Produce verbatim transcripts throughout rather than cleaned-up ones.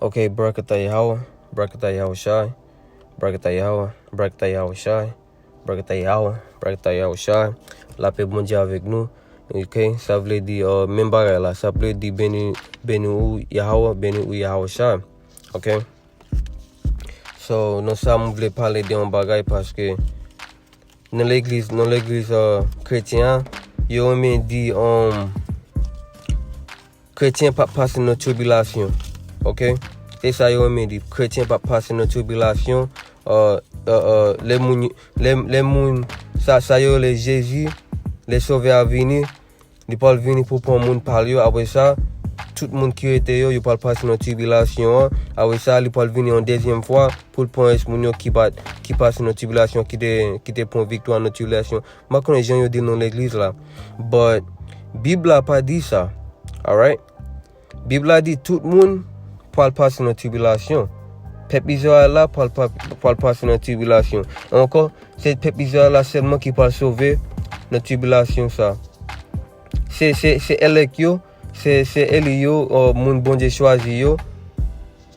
Ok, Barakatah Yahweh, Barakatah Yahushai, Barakatah Yahweh, Barakatah Yahushai, Barakatah Yahweh, Barakatah Yahushai. Lapè Bondye avèk nou. Ok, sa vle di, uh, menm bagay la. Sa vle di beni, beni ou Yahweh, beni ou Yahushai. Ok. So, nan sa, m vle pale de yon bagay paske nan legliz, nan legliz, uh, kretyen an, yo renmen di, um, kretyen p ap pase nan tribilasyon. Ok? Se sa yo renmen di. Kretyen p ap pase nan tribilasyon. Uh, uh, uh, lè moun, lè, lè moun, sa, sa yo rele Jezi, lè Sovè a vini, li pral vini pou pran moun pa l yo. Apre sa, tout moun ki rete yo, yo pral pase nan tribilasyon an. Apre sa, li pral vini yon dezyèm fwa pou l pran rès moun yo ki pa, ki pase nan tribilasyon, ki te, ki te pran viktwa nan tribilasyon. M pa konnen jan yo di l nan legliz la. But, Bib la pa di sa. Alright? Bib la di tout moun pral pase nan tribilasyon. Pèp Izrayèl la pral, pral, pral pase nan tribilasyon. Ankò, se pèp Izrayèl la sèlman ki pral sove nan tribilasyon sa. Se, se, se elèk yo, se, se eli yo, uh, moun Bondye chwazi yo.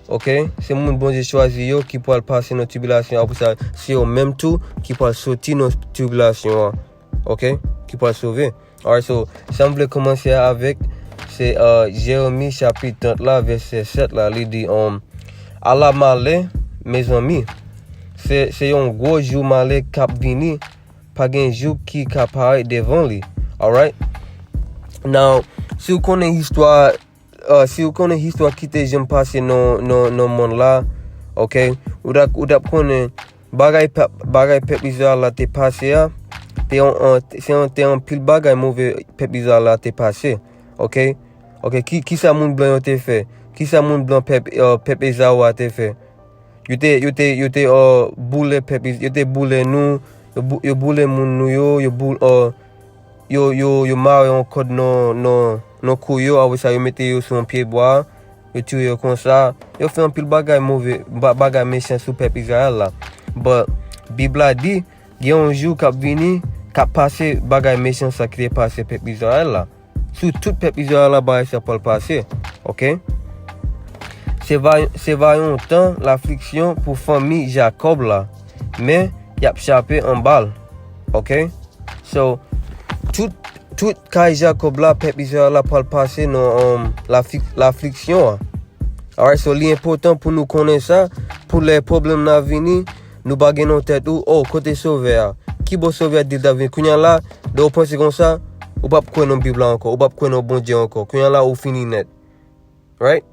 Ok? Se moun Bondye chwazi yo ki pral pase nan tribilasyon. Apre sa, se yo menm tou ki pral soti nan tribilasyon an. Ok? Ki pral sove. Alright, so, sa m vle kòmanse avèk, se, uh, Jeremi chapit trant la, vèsè sèt la, li di, um, ala malè, mezanmi. Se, se yon gwo jou malè k ap vini, pa gen jou ki ka parèt devan li. Alright? Now, si w konnen istwa, uh, si w konnen istwa ki te janm pase nan, nan, nan mond la, ok, ou t ap, ou t ap konnen bagay pèp, bagay pèp Izrayèl la te pase a, te yon, an, se yon, te anpil bagay move pèp Izrayèl la te pase. Ok? Ok, ki, kisa moun blan yo te fè? Kisa moun blan pèp, uh, pèp Ezaou a te fè? Yo te, yo te, yo te, uh, boule pèp Iz-, yo te boule nou, yo bou-, yo boule moun nou yo, yo boule, uh, yo, yo, yo mare yon kòd nan, nan, nan kou yo, apre sa yo mete yo sou yon pye bwa, yo tiye yo konsa, yo fè anpil bagay move, ba-, bagay mechan sou pèp Izrayèl la. But, Bib la di, gen yon jou k ap vini, k ap pase bagay mechan sa ki te pase pèp Izrayèl la. Sou tout pèp Izrayèl la, bagay sa pral pase. Ok? Se va, se va yon tan lafliksyon pou fanmi Jakòb la. Men, y ap chape anba l. Ok? So, tout, tout kay Jakòb la, pèp Izrayèl la pral pase nan, um, lafli-, lafliksyon an. Alright, so li enpòtan pou nou konnen sa, pou lè pwoblèm nan vini, nou pa gen nan tèt ou, oh, kote Sovè a? Ki bò Sovè a di l t ap vin? Kounye a la, lè w panse konsa, ou p ap kwè nan Bib la ankò, ou p ap kwè nan Bondye ankò. Kounye a la, ou fini nèt. Right?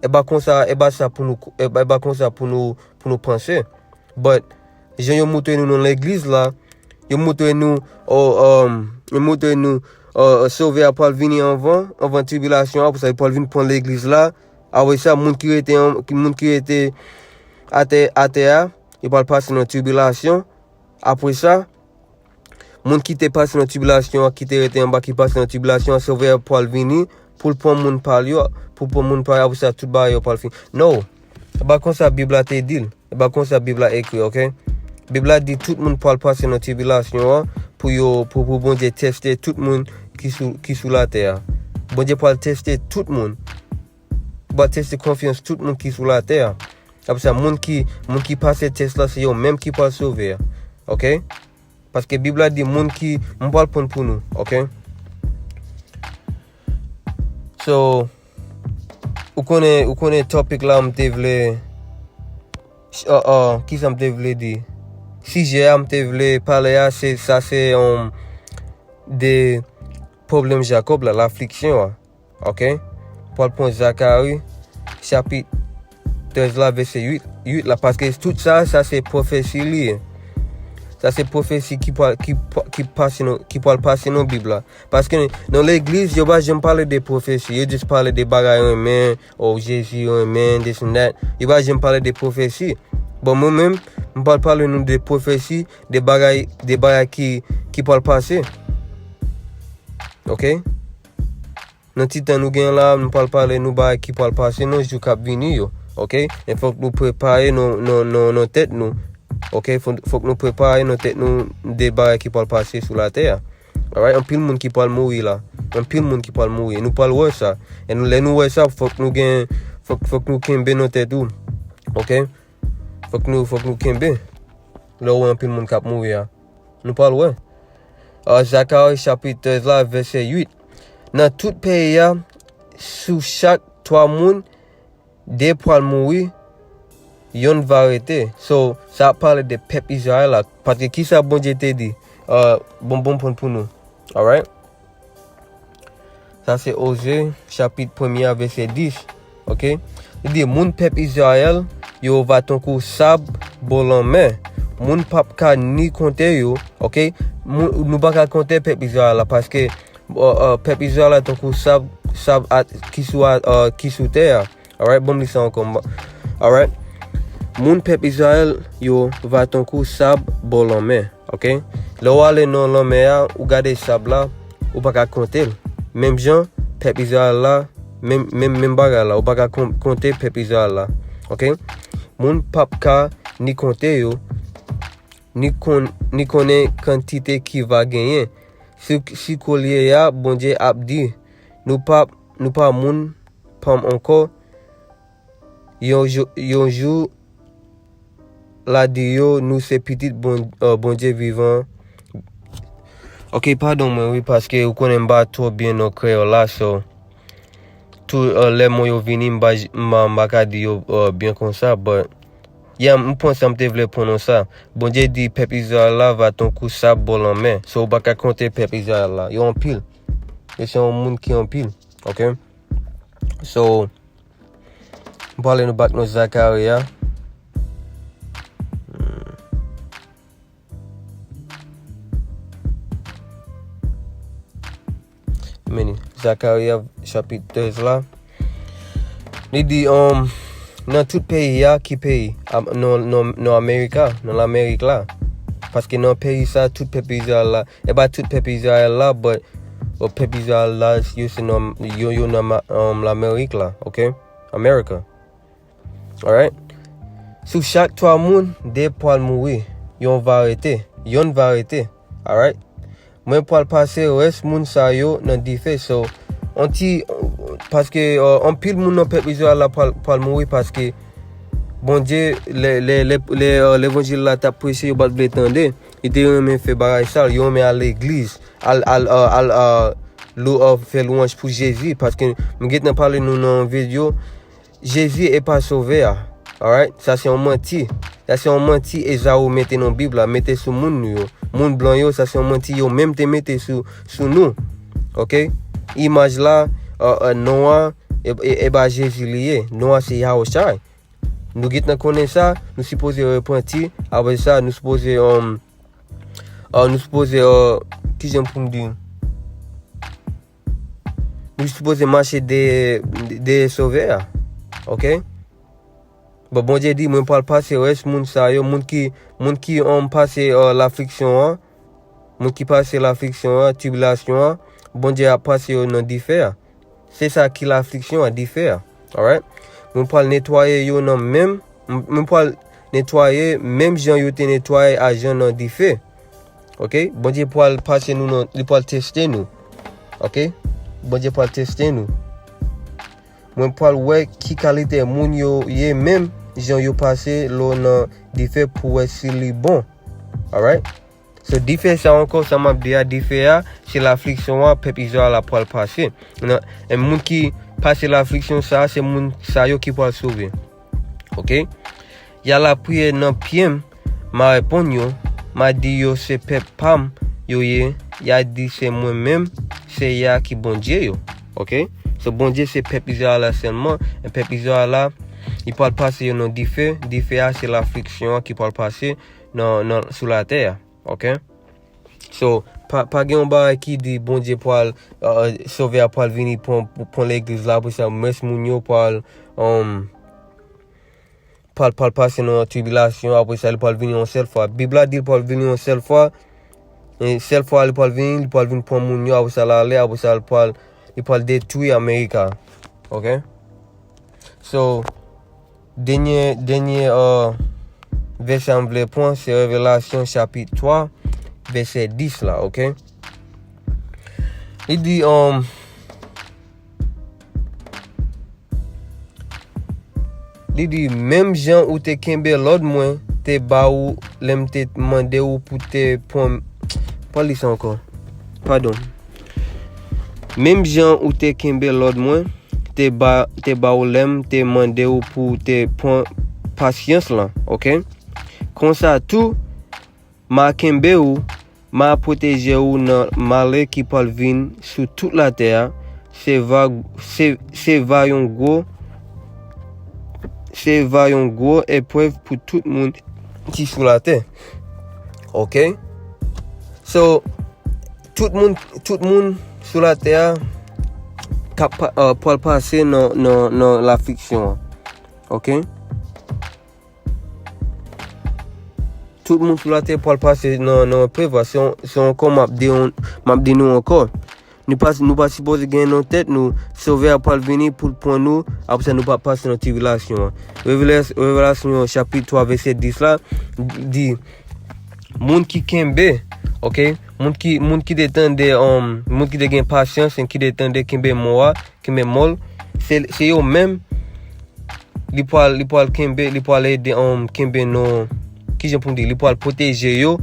E pa konsa, e pa sa pou nou, e pa, e pa konsa pou nou, pou nou panse. But, jan yo moutre nou nan legliz la, yo moutre nou, oh, um, yo moutre nou, uh, Sovè a pral vini anvan, anvan tribilasyon an, pou sa, li pral vin pran legliz la. Apre sa, moun ki rete an, ki, moun ki rete atè, atè a, yo pral pase nan tribilasyon. Apre sa, moun ki te pase nan tribilasyon an, ki te rete anba, ki pase nan tribilasyon an, Sovè a pral vini pou l pran moun pa l yo, pou l pran moun pa l yo, apre sa, tout bagay yo pral fini. No! E pa konsa Bib la te di l. E pa konsa Bib la ekri, ok? Bib la di tout moun pral pase nan tribilasyon an pou yo, pou, pou Bondye teste tout moun ki sou, ki sou latè a. Bondye pral teste tout moun. Li pral teste konfyans tout moun ki sou latè a. Apre sa, moun ki, moun ki pase tès la, se yo menm ki pral sove a. Ok? Paske Bib la di moun ki, m pral pran pou nou, ok? So, ou konnen, ou konnen topic la m te vle, uh, uh, kisa m te vle di? Sijè a m te vle pale a, se, sa se, um, de pwoblèm Jakòb la, lafliksyon an. Ok? Pral pran Zakari, chapit trèz la, vèsè uit, uit la, paske tout sa, sa se pwofesi li ye. Sa se pwofesi ki pral, ki, ki pase nan, ki pral pase nan Bib la. Paske nan legliz, yo pa janm pale de pwofesi, yo jis pale de bagay renmen, oh, Jezi renmen, this and that. Yo pa janm pale de pwofesi. Bon, mwen menm, m pral pale nou de pwofesi, de bagay, de bagay ki, ki pral pase. Ok? Nan ti tan nou gen la, nou pral pale nou bagay ki pral pase nan jou k ap vini yo. Ok? E fòk nou prepare nan, nan, nan, nan tèt nou. Ok? Fò, fòk nou prepare nan tèt nou de bagay ki pral pase sou latè a. Alright? Anpil moun ki pral mouri la. Anpil moun ki pral mouri. E nou pral wè sa. E nou, lè nou wè sa, fòk nou gen, Fòk, fòk nou kenbe nan tèt ou. Ok? Fòk nou, fòk nou kenbe. Lè w wè anpil moun k ap mouri a. Nou pral wè. Ah, Zakari chapit trèz la, vèsè uit. Nan tout peyi a, sou chak twa moun, de pral mouri, yonn va rete. So, sa ap pale de pèp Izrayèl la. Paske kisa Bondye te di? Ah, bon, bon pwen pou nou. Alright? Sa se Oze, chapit premye a, vèsè dis. Ok? Li di, moun pèp Izrayèl, yo va tankou sab bò lanmè. Moun p ap ka ni konte yo. Ok? Moun, nou pa ka konte pèp Izrayèl la, paske, euh, euh, pèp Izrayèl la tankou sab, sab a, ki sou a, euh, ki sou tè a. Alright, ban m li sa ankò. M ba-, alright. Moun pèp Izrayèl yo va tankou sab bò lanmè, ok? Lè w ale nan lanmè a, ou gade sab la, ou pa ka konte l. Menm jan, pèp Izrayèl la, menm, menm, menm bagay la, ou pa ka kon-, konte pèp Izrayèl la, ok? Moun p ap ka ni konte yo, ni kon-, ni konnen kantite ki va genyen. Si, si koulye a, Bondye ap di, nou pa, nou pa moun pa m ankò, yon jou, yon jou, l a di yo, nou se pitit Bon-, euh, Bondye vivan. Ok, padon mwen, wi, paske ou konnen m pa twò byen nan kreyòl la, so, tou, euh, lè mo yo vini, m pa j-, m pa, m pa ka di yo, euh, byen konsa, but, yeah, m pran sa m te vle pran nan sa. Bondye di pèp Izrayèl la va tankou sab bò lanmè. So, ou pa ka konte pèp Izrayèl la. Yo anpil. Yo se yon moun ki anpil. Ok? So, m prale nou back nan Zakari a. Hmm. Meni, Zakari a, chapit trèz la. Li di, um, nan tout peyi a, ki peyi? Am-, nan, nan, nan Amerika, nan Lamerik la. Paske nan peyi sa, tout pèp Izrayèl la, e pa tout pèp Izrayèl la, but, uh, pèp Izrayèl la, yo se nan, yo, yo nan ma-, um, Lamerik la, ok? America. Alright? Sou chak twa moun, de pral mouri, yon va rete, yonn va rete. Alright? Mwen pral pase rès moun sa yo nan dife. So, on ti, paske, uh, anpil moun nan pèp Izrayèl la pral, pral mouri paske Bondye, lè, lè, lè, lè, uh, levanjil la t ap preche, yo pa t vle tande. Yo te renmen fè bagay sal, yo renmen al legliz, al, al, uh, al, uh, lou-, uh, fè lwanj pou Jezi, paske m gentan pale nou nan yon videyo, Jezi e pa sovè a. Alright? Sa se yon manti. Sa se yon manti Ezawu mete nan Bib la, mete sou moun nou yo. Moun blan yo, sa se yon manti yo menm te mete sou, sou nou. Ok? Imaj la, uh, uh, non an, e, e, e pa Jezi li ye. Non an se Yahushai. Nou gentan konnen sa, nou sipoze repanti. Apre sa, nou sipoze, um, uh, nou sipoze, uh, kijan pou m di? Nou sipoze mache de, de sovè a. Ok? Bon, Bondye di, mwen pral pase rès moun sa yo, moun ki, moun ki, um, pase, uh, lafliksyon an, moun ki pase lafliksyon an, tribilasyon an, Bondye ap pase yo nan dife a. Se sa ki lafliksyon an, dife a. Alright? Mwen pral netwaye yo nan menm, m-, mwen pral netwaye menm jan yo te netwaye ajan nan dife. Ok? Bondye pral pase nou nan, li pral teste nou. Ok? Bondye pral teste nou. Mwen pral wè ki kalite moun yo ye menm jan yo pase lo nan dife pou wè si li bon. Alright? So, dife sa ankò, sa m ap di a, dife a, se lafliksyon an, pèp Izrayèl la pral pase. Nan, e moun ki pase lafliksyon sa, se moun sa yo ki pral sove. Ok? Y a lapriyè nan pye m, m a reponn yo, m a di yo se pèp pa m yo ye, y a di se mwen menm, se y a ki Bondye yo. Ok? So, Bondye se pèp Izrayèl la sèlman, e pèp Izrayèl la, li pral pase yo nan dife, dife a se lafliksyon an ki pral pase nan, nan, sou latè a. Ok? So, pa, pa gen yon bagay ki di Bondye pral, uh, Sovè a pral vini pran, pran legliz la, apre sa, rès moun yo pral, um, pral, pral pase nan tribilasyon, apre sa, li pral vini yon sèl fwa. Bib la di li pral vini yon sèl fwa, e sèl fwa li pral vini, li pral vin pran moun yo, apre sa, l ale, apre sa, li pral, li pral detwi Amerika. Ok? So, Dènye, dènye, uh, vèsè a m vle pran, se Revelasyon chapit twa, vèsè dis la, ok? Li di, um, Li di, menm jan ou te kenbe lòd mwen te ba ou lè m te mande ou pou te pran, pa li sa ankò. Padon. Menm jan ou te kenbe lòd mwen te ba, te ba ou lè m te mande ou pou te pran pasyans lan, oke? Konsa tou, m a kenbe ou, m a pwoteje ou nan malè ki pral vin sou tout latè a. Se va, se, se va yon gwo, se va yon gwo eprèv pou tout moun ki sou latè. Oke? So, tout moun, tout moun sou latè a k ap pa- euh, pral pase nan, nan, nan lafliksyon an. Oke? Tout moun sou latè pral pase nan, nan eprèv la. Se yon, se yon kon m ap di, yon- m ap di nou ankò. Nou pa, nou pa sipoze gen nan tèt nou, Sovè a pral vini pou l pran nou, apre sa nou pa pase nan tribilasyon an. Revelas- Revelasyon chapit twa vèsè dis la di, moun ki kenbe, oke? Moun ki, moun ki te tande, um, moun ki te gen pasyans, ki te tande kenbe mo a, kenbe mo l, se, se yo menm li pral, li pral kenbe, li pral ede, um, kenbe nou, kijan pou m di, li pral pwoteje yo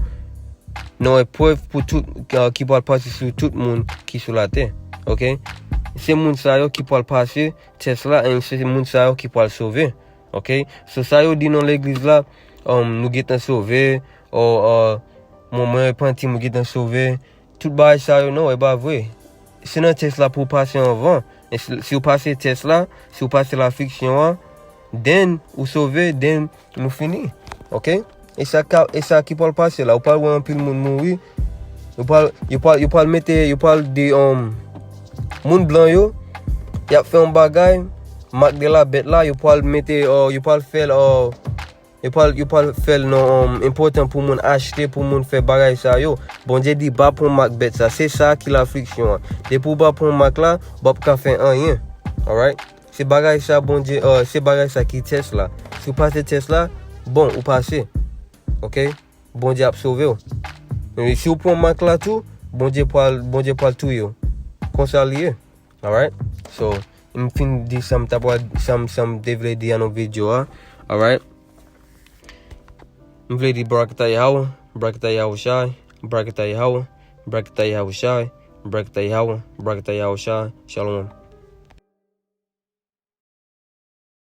nan eprèv pou tout, uh, ki pral pase sou tout moun ki sou latè. Oke? Se moun sa yo ki pral pase tès la, and se moun sa yo ki pral sove. Oke? So sa yo di nan legliz la, um, nou gentan sove, o, uh, mwen, mwen repanti, mwen gentan sove. Tout bagay sa yo, non, e pa vre. Se nan tès la pou w pase anvan. E si, si w pase tès la, si w pase lafliksyon an, then ou sove, then nou fini. Oke? E sa ka, e sa ki pral pase la. Ou pral wè anpil moun mouri. Yo pral, yo pral, yo pral mete, yo pral di, um, moun blan yo, y ap fè yon bagay, mak de la bèt la, yo pral mete, uh, yo pral fè l, uh, yo pral, yo pral fè l non, um, enpòtan pou moun achte, pou moun fè bagay sa yo. Bondye di, pa pran mak bèt sa. Se sa ki lafliksyon an. Depi w pa pran mak la, w p ap ka fè anyen. Alright? Se bagay sa Bondye, uh, se bagay sa ki tès la. Si w pase tès la, bon, ou pase. Oke? Bondye ap sove w. E si w pran mak la tou, Bondye pral, Bondye pral touye w. Konsa li ye. Alright? So, m fin di sa m ta pral, sa m, sa m te vle di a nan videyo a. Alright? M vle di Barakatah Yahweh, Barakatah Yahushai, Barakatah Yahweh, Barakatah Yahushai, Barakatah Yahweh, Barakatah Yahushai, Shalom.